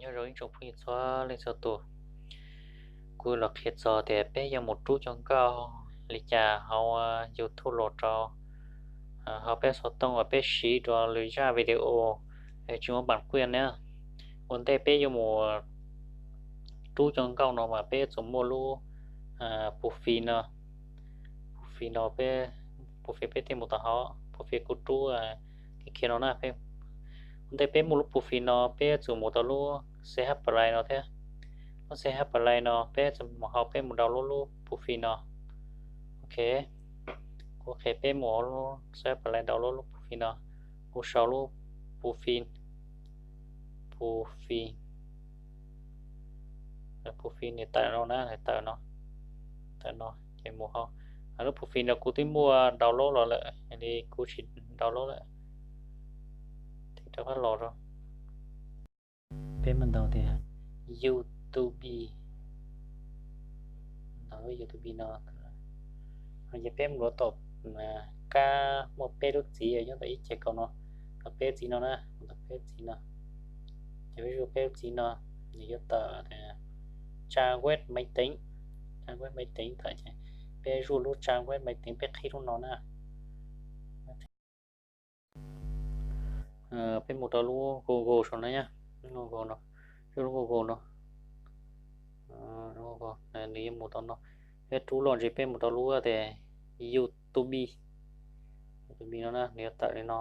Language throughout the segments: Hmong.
Nyob zoo ib tsoom phooj ywg txhua leej txhua tus, kuv los qhia txog tias peb yuav mus rub cov nkauj li cas hauv YouTube los rau hauv peb xov tooj uas peb siv rau lwm zaj video tsis muaj bản quyền na. Ua ntej peb yuav mus rub cov nkauj no mas peb yuav tsum muaj lub pus fis no. Pus fis no peb, pus fis peb thiaj mus tau hauv, pus fis kuv rub khiav khiav no na. Ua ntej peb muaj lub pus fis no peb yuav tsum mus tau lub C H Play no thiab. Lub C H Play no peb yuav tsum mus hauv, peb mus download lub pus fis no. Ok, kuv qhia peb mus hauv lub C H Play download lub pus fis no. Kuv sau lub pus fis, pus fis, pus fis nws tawm no na, nws tawm no, tawm no ces mus hauv. Lub pus fis no kuv twb muaj download los lawm li, kuv tsis download lawm. Tig rov qab los rau, peb mus ntaus tias YouTube, ntaus lub YouTube no. Ces peb mus rau tom kab muaj peb lub txiv nyob tom ib ce kaum no, tom peb txiv no na, mus tom peb txiv no. Ces peb zuaj peb lub txiv no, nws yuav tawm trang web máy tính, trang web máy tính tawm ces peb zuaj lub trang web máy tính, peb qhib lub no na. Peb mus rau lub Google saum no, Google no, zuaj lub Google no, nws yuav mus tau no. Peb rub los ntsis peb mus rau lub tias YouTube, YouTube no na, nws yuav tawm li no.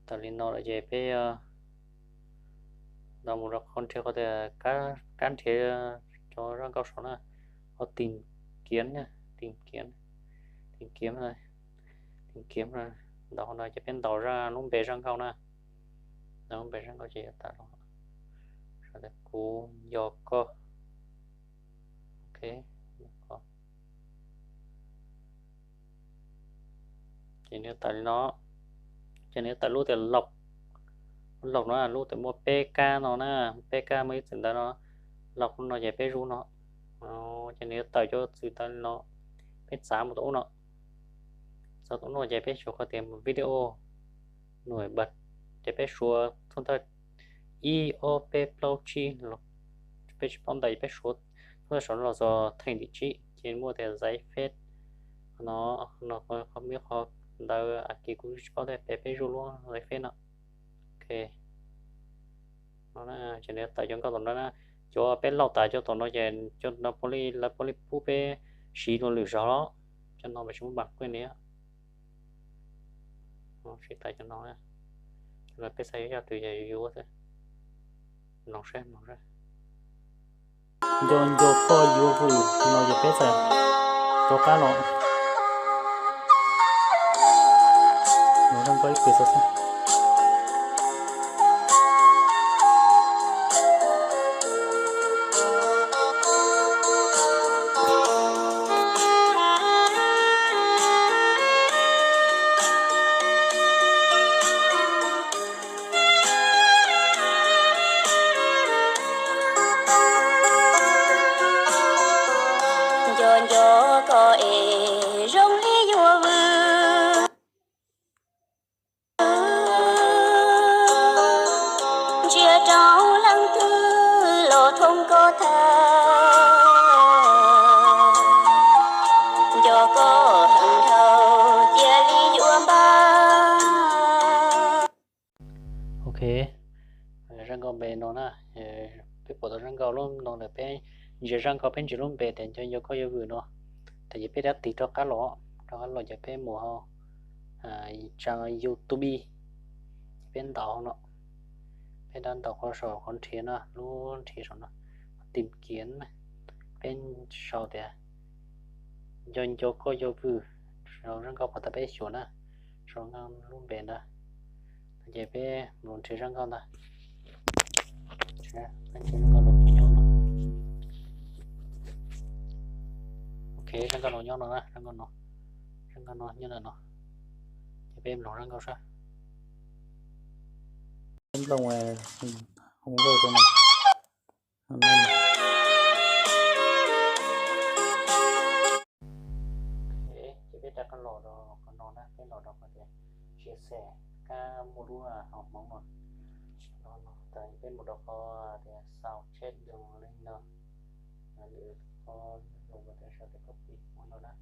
Tawm li no lawm ces peb ntaus mus rau qhov nrhiav, qhov tias kab nrhiav cov zaj nkauj saum na, qhov tìm kiếm, tìm kiếm, tìm kiếm, tìm kiếm, ntaus qhov no ces peb ntaus zaj, lub npe zaj nkauj na. Ntaus lub npe zaj nkauj ces yuav tawm los, sau tias kuv yog koj. Ok, ces nws yuav tawm li no, ces nws yuav tawm lub tias lub, lub no, lub tias muaj peb kab no na, peb kab muaj ib txwm ntawv no, lub no ces peb zuaj no, ces nws yuav tawm cov txwm ntawv li no. Peb txav mus tom ub no, txav tom ub no ces peb suav qhov tias video nws, ces peb suav thoob thawj ib ob peb plaub tsib, peb tsis paub ntawv ces peb suav thoob thawj saum no los txog theem tim tsib ces muaj tias giấy phép no, no qhov ib qho ntawv Askiv kuv tsis paub thiab, peb, peb zuaj lub giấy phép no. Ok, ces nws tawm cov nkauj tom no na, cov peb lauj tas cov tom no ces cov no puav leej, lawv puav leej pub peb siv dua lwm zaus los, cov no mas tsis muaj bản quyền li. Siv tas cov no, peb xav yuav zaj twg ces yuav xwb. Mloog saib, mloog saib. Nco nco koj yuav vwm no ces peb txawm rov qab los. Mloog zaj nkauj ib pliag xwb. Nco nco koj es zoo li yuav vwm, ntsia rau leej twg los thoob koj tag. Nco koj heev dhau cia li yuav npaj. Ok, zaj nkauj npe no na, peb pom tau zaj nkauj lub no lawm, peb ntsia zaj nkauj, peb ntsia lub npe tias nco nco koj yuav vwm no, tas ces peb dab tig rov qab los, rov qab los ces peb mus hauv trang YouTube, ces peb ntaus no, peb dab ntaus qhov saum qhov nrhiav no, lub nrhiav saum no, tìm kiếm, peb sau tias nco nco koj yuav vwm, sau zaj nkauj uas tas peb xyuas na, sau lub npe ntawd, ces peb mus nrhiav zaj nkauj ntawd. Zaj nkauj no nyob no. Ok, zaj nkauj no nyob no na, zaj nkauj no, zaj nkauj no nyob ntawm no. Ces peb mloog zaj nkauj saib. Peb nplooj hu nkauj rau no. Ces peb rov qab los rau qhov no na, peb los rau qhov tias chia sẻ, kab muaj lub hauv Hmoob no, Thaum peb mus rau qhov tias sau check download link no, lwm qhov mus rau sau tias copy mus no na.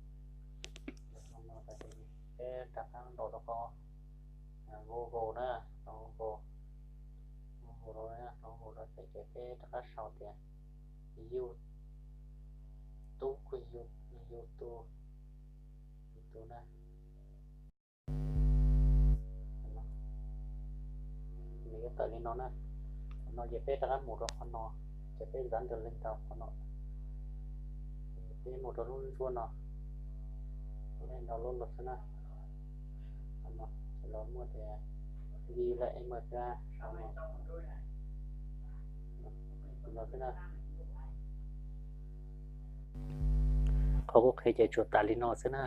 Mus no tas ces peb rov qab ntaus rau qhov Google na, rau Google, Google rau, rau Google rau peb ces peb rov qab sau tias YouTube, YouTube, YouTube na. Nws yuav tawm li no na. Qhov no ces peb rov qab mus rau qhov no, ces peb ntaus ntawm link rau qhov no. Peb mus rau lub ntsuab no, peb ntaus lub los xwb na. Qhov no ces los muaj tias D L M thiab sau no los xwb na. Qhov kuv qhia ces tsuas tas li no xwb na.